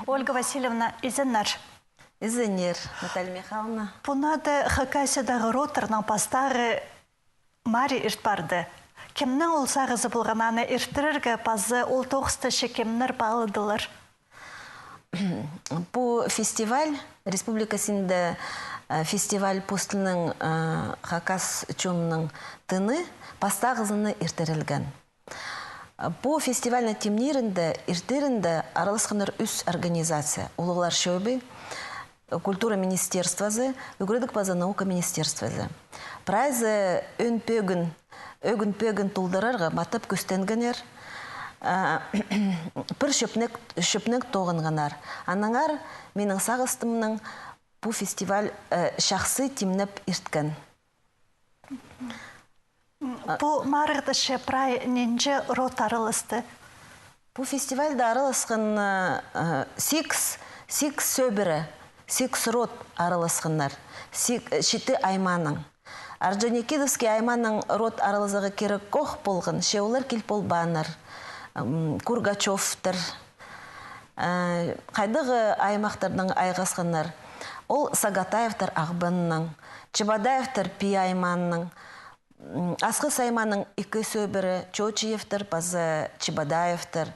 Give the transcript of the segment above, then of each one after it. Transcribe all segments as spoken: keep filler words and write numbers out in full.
Ольга Васильевна, изеннер. Изеннер, Наталья Михайловна. Пу наада Хакасиядағы родтарның пастағы марии ирт парды. Кемнің ол сағызы полған аны иртірерге, паза ол тоғысты че кемнер пааладылар? Пу фестиваль, республика синде, э, фестиваль пос тілінің, э, хакас чонның тыны, пастағызыны иртірілген. Пу фестивальны тимнирінде, иртерінде араласханнар ӱс организация. Улуғлар чӧбі, культура министерствозы, ӱгредіг паза наука министерствозы. Прайзы ӧӧн пӧгін, ӧӧн пӧгін толдырарға матап кӱстенгеннер, а, пір чӧпнек, чӧпнек тоғынғаннар. Аннаңар минің сағыстымнаң пу фестиваль, э, чахсы тимнеп ирткен. Пу марығда че прай нинҷе род араласты? Пу фестивальда араласхан, э, сигіс, сигіс сӧбіре, сигіс род араласханнар, сиг-, э, читі аймааның. Орджоникидзевский аймааның род аралазарға кирек ох полған, че олар кил полбааннар. М, Кургачевтер, э, хайдағ аймахтардаң айғасханнар. Ол Сагатаевтер Ағбаннаң, Чебодаевтер Пии аймааның, М, Асхыс аймааның ікі сӧбіре, Чочиевтер паза Чебодаевтер.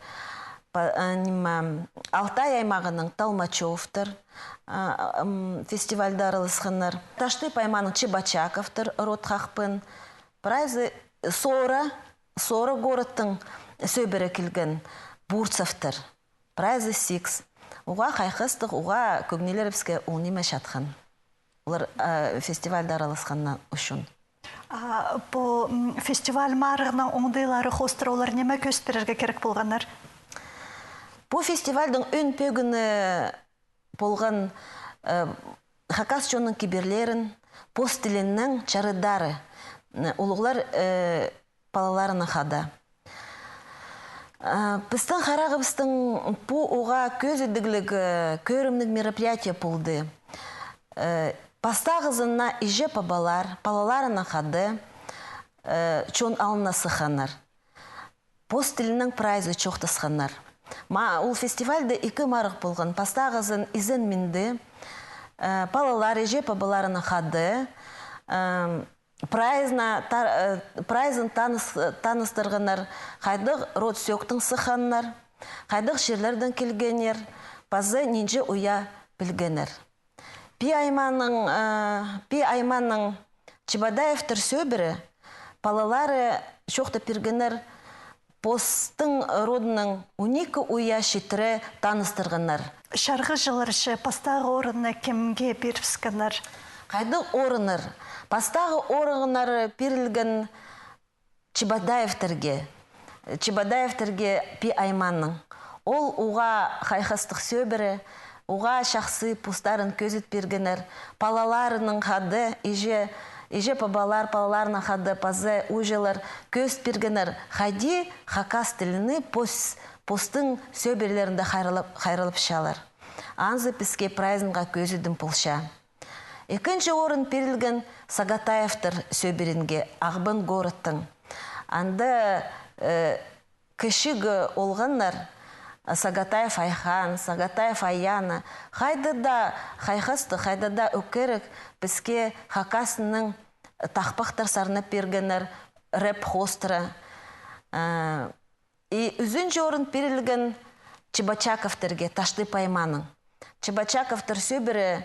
Па-, а, ниме, Алтай аймағының Толмачевтер, а, м, фестивальда араласханнар. Таштып аймааның Чебочаковтер, род Хахпын. Прайзы Сора, Сора городтың сӧбіре килген, Бурцевтер. Прайзы сигіс. Уғаа хайхастығ, уғаа кӧңнілерібіске ол ниме чатхан. Олар, э, фестивальда араласханы ӱчӱн. А пу, м, фестиваль марығның оңдайлары хоостыра олар ниме кӧзіт пирерге кирек полғаннар? Пу фестивальдың ӧӧн пӧгіні полған, э, хакас чонның кибірлерін, пос тілінең чарыдары, м, улуғлар, э, палаларынаң хада. А, пістің харағыбыстың пу уғаа кӧзідігліг, э, кӧрімніг мероприятие полды. Э, пастағызына иҷе-пабалар, палаларынаң хада, э, чон алнына сыхханнар. Пос тілінең прайзы чоохтасханнар. Ма, ол фестивальда ікі марығ полған. Пастағызын изен-минді, э, палалар иҷе-пабаларынаң хада, э, прайзына та-, э, прайзын таныс-, таныстырғаннар, хайдағ род-сӧӧктең сыхханнар, хайдағ чирлердең килгеннер, паза нинҷе уя пілгеннер. Пии аймааның, э, Пии аймааның Чебодаевтер сӧбіре палалары чоохтап пиргеннер, постың родынаң он ікі уя читіре таныстырғаннар. Чарғыҷылар че пастағы орынны кемге пирібіскеннер? Хайдағ орыннар? Пастағы орыннар пирілген Чебодаевтерге, Чебодаевтерге Пии аймааның. Ол уғаа хайхастығ сӧбіре, уғаа чахсы постарын кӧзіт пиргеннер, палаларынаң хада, иҷе, иҷе-пабалар палаларынаң хада паза ууҷалар кӧзіт пиргеннер, хайди хакас тіліні пос-, постың сӧбірелерінде хайраллап, хайраллапчалар. Анзы піске прайзынға кӧзідім полча. Ікінҷі орын пирілген Сагатаевтер сӧбіреңе, Ағбан городтың. Анда, э, кічіг олғаннар, Сагатаев Айхан, Сагатаев Аяна, хайда даа хайхастығ, хайда даа ӧкерек піске хакаснаң тахпахтар сарнап пиргеннер, рэп хоостыра. Э, И ӱзінҷі орын пирілген Чебочаковтерге, Таштып аймааның. Чебочаковтар сӧбіре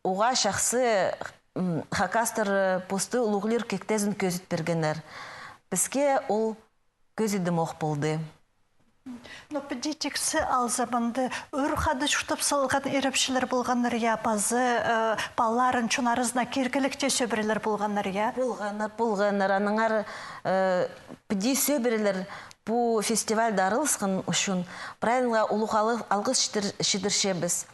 уғаа чахсы, м, хакастар, э, посты улуғлир кӧктезін кӧзіт пиргеннер. Піске ол кӧзідімох полды. Но піди тиксі алза, мында ӱр хада чуртап салған ирепчілер полғаннар, я, паза, э, палаларын чон аразына киргілік тее сӧбірелер полғаннар, я? Полғаннар, полғаннар. Аннаңар, э, піди сӧбірелер пу фестивальда араласхан ӱчӱн прайзынға улуғ ал-, алғыс читір-, читірчебіс.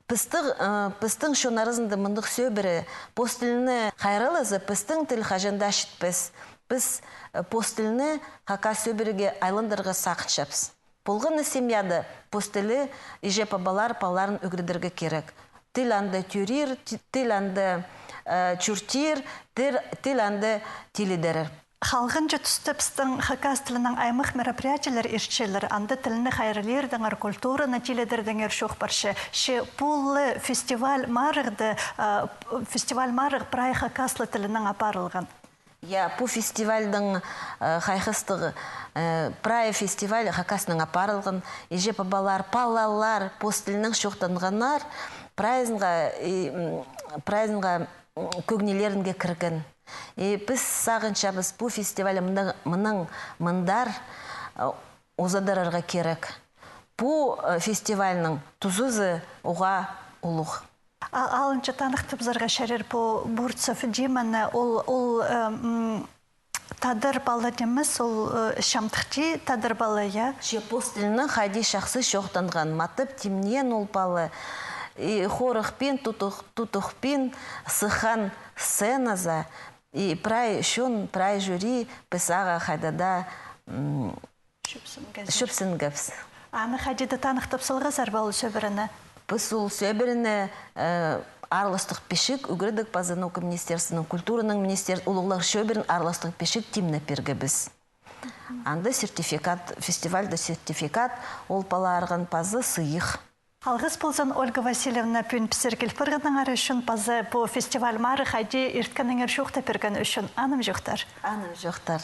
Пістің, э, пістің чон аразында мындағ сӧбіре, пос тілні хайраллаза, пістің тіл хаҷан даа чітпес. Піс, э, пос тілні хакас сӧбіреге айландырарға сағынчабыс. Полған на семьяда пос тілі, иҷе-пабалар палаларын ӱгредерге кирек. Тіл анда тӧрир, ти-, тіл анда, э, чуртир, тіл, тіл анда тилідерер. Халғанҷы туста пістің хакас тілінең аймах мероприятиелер иртчелер, анда тілні хайраллирдаңар, культураны тилідердеңер чоох парча. Че пу ла фестиваль марығда, а, фестиваль марығ прай хакас ла тілінең апарылған. Я, пу фестивальдың, э, хайхастығ, э, прай фестиваль хакаснаң апарылған. Иҷе-пабалар, палалар пос тілінең чоохтанғаннар, прайзынға, и, м, прайзынға, м, кӧңнілерінге кірген. И піс сағынчабыс, пу фестиваль мының, мының мындар, э, узадырарға кирек. Пу, э, фестивальның тузазы уғаа улуғ. А, алынҷа таныхтабызарға чарир пу Бурцев Диманы, ол, ол, э, м, тадар пала нимес, ол, э, чамдыхти тадар пала, я? Че пос тілні хайди чахсы чоохтанған, матап тимнеен ол пала. И хорыхпин, тутух-, тутухпин сыххан сценаза, и прай чон, прай жюри піс ағаа хайдағ-да, м, чӧпсінгебіс. Чӧпсінгебіс. Аны хайди-да таныхтап салғазар ба ол сӧбірені? Піс ол сӧбірені, э, аарластығ пічік, ӱгредіг паза наука министерствоның, культураның министер-, улуғлар сӧбірен аарластығ пічік тимнеп пиргебіс. Анда сертификат, фестивальда сертификат ол паларға паза сыйых. Алғыс ползын, Ольга Васильевна, пӱӱн пістерге киліп парғаныңар ӱчӱн, паза пу фестиваль марығ хайди ирткеніңер чоохтап пирген ӱчӱн. Анымҷохтар. Анымҷохтар.